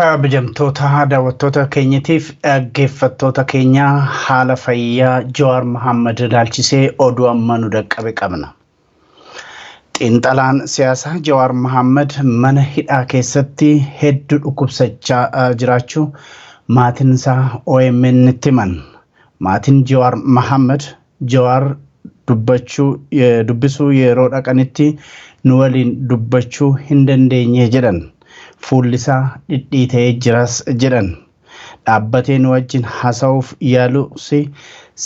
Kabajamtoota daawwattoota keenyatiif dhaggeeffattoota keenya haala fayyaa Jawaar Mohaammed ilaalchisee oduu amma nu dhaqqabe qabna. Xiinxalaan siyaasaa Jawaar Mohaammed mana hidhaa keessatti hedduu dhukkubsachaa jiraachuu maatiin isaa OMN tti himan. Maatiin Jawaar Mohaammed Jawaar dubbachuu dubbisuu yeroo dhaqanitti nu waliin dubbachuu hin dandeenye jedhan. Fuulli isaa dhidhiita'ee jiras jedhan. Dhaabbatee nu wajjin haasa'uuf yaalus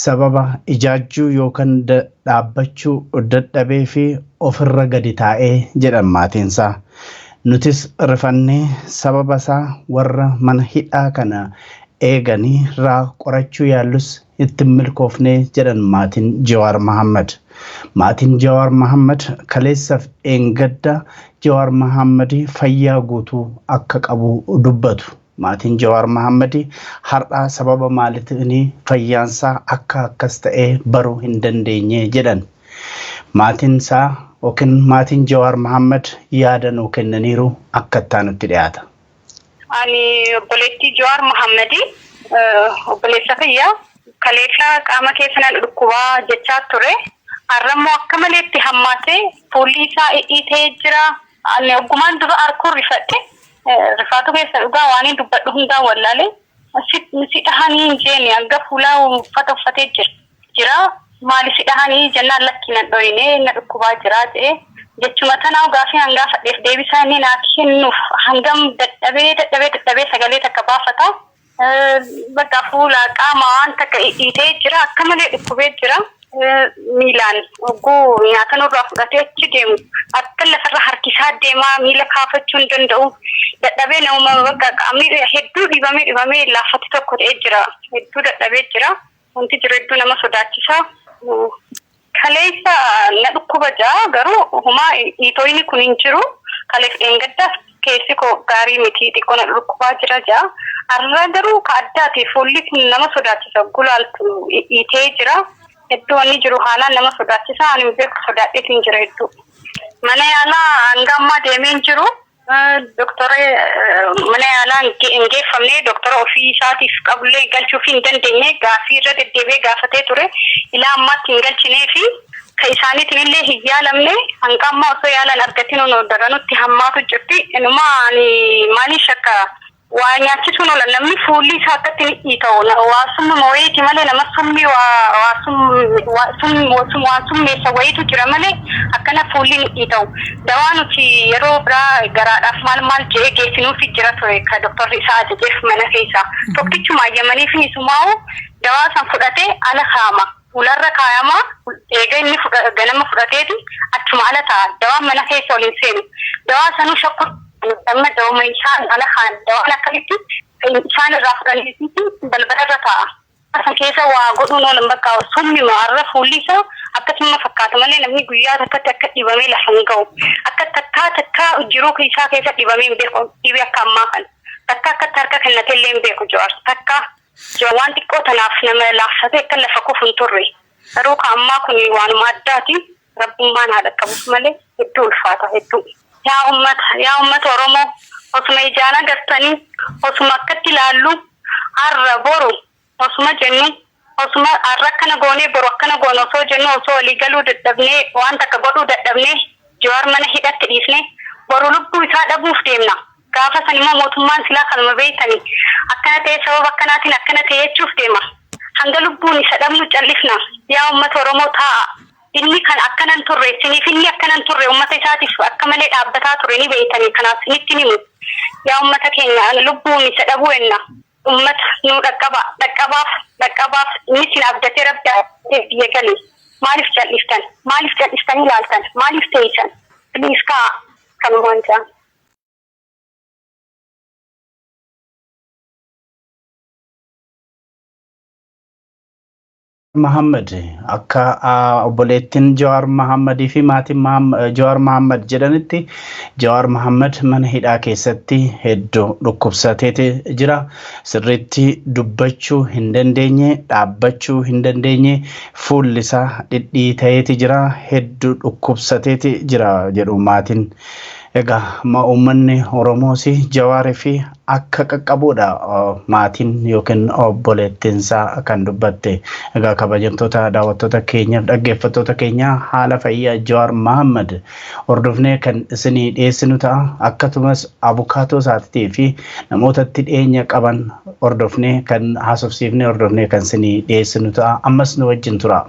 sababa ijaajjuu yookaan dhaabbachuu dadhabee fi ofirra gadi taa'ee jedhan maatiinsaa. Nutis rifannee sababa isaa warra mana hidhaa kana eeganii irraa qorachuu yaallus itti hin milkoofne jedhan maatiin Jawaar Mahaammad. Maatiin Jawaar Mahaammad kaleessaaf dheengadda Jawaar Mahaammad fayyaa guutuu akka qabu dubbatu. Maatiin Jawaar Mahaammad har'aa sababa maaliitiin fayyaansaa akka akkas ta'ee baruu hin dandeenye jedhan. Maatiin isaa yookiin maatiin Jawaar Mahaammad yaada nuu kennaniiru akka itti dhiyaata. Ani obboleettii Jawaar Mahaammadi obboleessa kiyya kaleessa qaama keessa na dhukkubaa jechaa ture. Har'ammoo akka maleetti hammaatee fuulli isaa dhiitee jira. Ani oggumaan dura arguun rifadhe. Rifaatu keessa dhugaa waan hin dubbadhu hundaa wallaalee si dhahanii hin jeene hanga fuulaa uffata uffatee jira. Jira maali si dhahanii jennaan lakki nan dhoyine na dhukkubaa jira jedhee jechuma tanaa gaafii hangaa fadheef deebisaa inni naa kennuuf hangam dadhabee dadhabee dadhabee sagalee takka baafata. Bakka fuula qaama waan takka dhiitee jira akka malee dhukkubee jira. Miilaan hogguu nyaata nurraa fudhatee achi deemu akka lafarra harkisaa deemaa miila kaafachuu hin danda'u. Dadhabee nama bakka qaamni hedduu dhibamee dhibamee laaffate tokko ta'ee jira. Hedduu dadhabee jira. Wanti jiru hedduu nama sodaachisa. Kaleessa na dhukkuba jaa garuu homaa dhiitoyni kun hin jiru. Kaleef dheengaddaaf keessi koo gaarii miti xiqqoo na dhukkubaa jira jaa. Har'a garuu ka addaati fuulli kun nama sodaachisa gulaaltu dhiitee jira. Hedduu wanni jiru haalaan nama sodaachisa. Ani beeku sodaadheetiin jira hedduu. Mana yaalaa hanga ammaa deemee hin jiru. Doktora mana yaalaa hin geeffamne doktora ofii isaatiif qabullee galchuuf hin dandeenye gaafii irra deddeebi'ee gaafatee ture. Ilaa ammaatti hin galchinee fi ka isaaniitiin illee hin yaalamne hanga ammaa osoo yaalan argatin daranutti hammaatu jirti. Inuma ani maaliin shakka waa nyaachisuun oola namni fuulli isaa akkatti ni dhiita'u waa summuma wayiiti malee nama summi waa summeessa wayiitu jira malee akkana fuulli ni dhiita'u. Dawaa nuti yeroo biraa garaadhaaf maal maal jedhee geessinuufi jira ture ka doktorri isaa ajajeef mana keessa. Tokkichuma ayyamaniif isumaa'u dawaa san fudhatee ala kaama. Fuularra kaayama eega inni ganama fudhateeti achuma ala ta'a. Dawaan mana keessa ol hin seenu. Dawaa sanuu shakku amma dawuma isaan ala kaan dawaan akkamitti isaan irraa fudhanii balbalarra taa'a. San keessa waa godhuun oolan bakka summi har'a fuulli isaa akkasuma fakkaata malee namni guyyaa takkatti akka dhibamee lafa hin ga'u. Akka takkaa takkaa jiruu isaa keessa dhibamee hin beeku dhibee akka ammaa kana. Takka akkatti harka kennatee illee hin beeku Jawaar. Takka waan xiqqoo tanaaf nama laaffatee akka lafa kufu hin turre. Garuu ka ammaa kun waanuma addaati. Rabbummaan haadha qabuuf malee hedduu ulfaata hedduu. Yaa uummata Oromoo osuma ijaan agartanii osuma akkatti ilaallu har'a boru osuma jennu osuma har'a akkana goonee boru akkana goone osoo jennu osoo walii galuu dadhabnee waan takka godhuu dadhabnee Jawaar mana hidhatti dhiisnee boru lubbuu isaa dhabuuf deemna. Gaafa san immoo mootummaan silaa kanuma beektanii akkana ta'ee sababa akkanaatiin akkana ta'e jechuuf deema. Hanga lubbuun isa dhabnu callifna. Yaa uummata Oromoo taa'a. Inni kan akkanan turre isiniif inni akkanan turre uummata isaatiif akka malee dhaabbataa ture ni beektanii kanaaf isinitti himu. Yaa uummata keenya lubbuun isa dhabuu enna. Uummata nu dhaqqaba dhaqqabaaf dhaqqabaaf inni isin abdatee rabbi abdatee biyya gale. Maaliif calliftan? Maaliif callistanii ilaaltan? Maaliif teessan? Please kaa kanumaan jaa. Mahammad akka obboleettiin Jawaar Mahammadii fi maatiin Jawaar Mahammad jedhanitti Jawaar Mahammad mana hidhaa keessatti hedduu dhukkubsateeti jira. Sirriitti dubbachuu hin dandeenye, dhaabbachuu hin dandeenye, fuulli isaa dhidhiita'eeti jira, hedduu dhukkubsateeti jira jedhu maatiin. Egaa uummanni Oromoos Jawaarii fi akka qaqqabuudha maatiin yookiin obboleettiinsaa kan dubbatte. Egaa kabajamtoota daawwattoota keenyaaf dhaggeeffattoota keenya, haala fayyaa Jawaar Mahammad hordofnee kan isinii dhiyeessinu ta'a. Akkasumas abukaatoo isaatii fi namoota itti dhiyeenya qaban hordofnee kan haasofsiifnee hordofnee kan isinii dhiyeessinu ta'a. Ammas nu wajjin tura.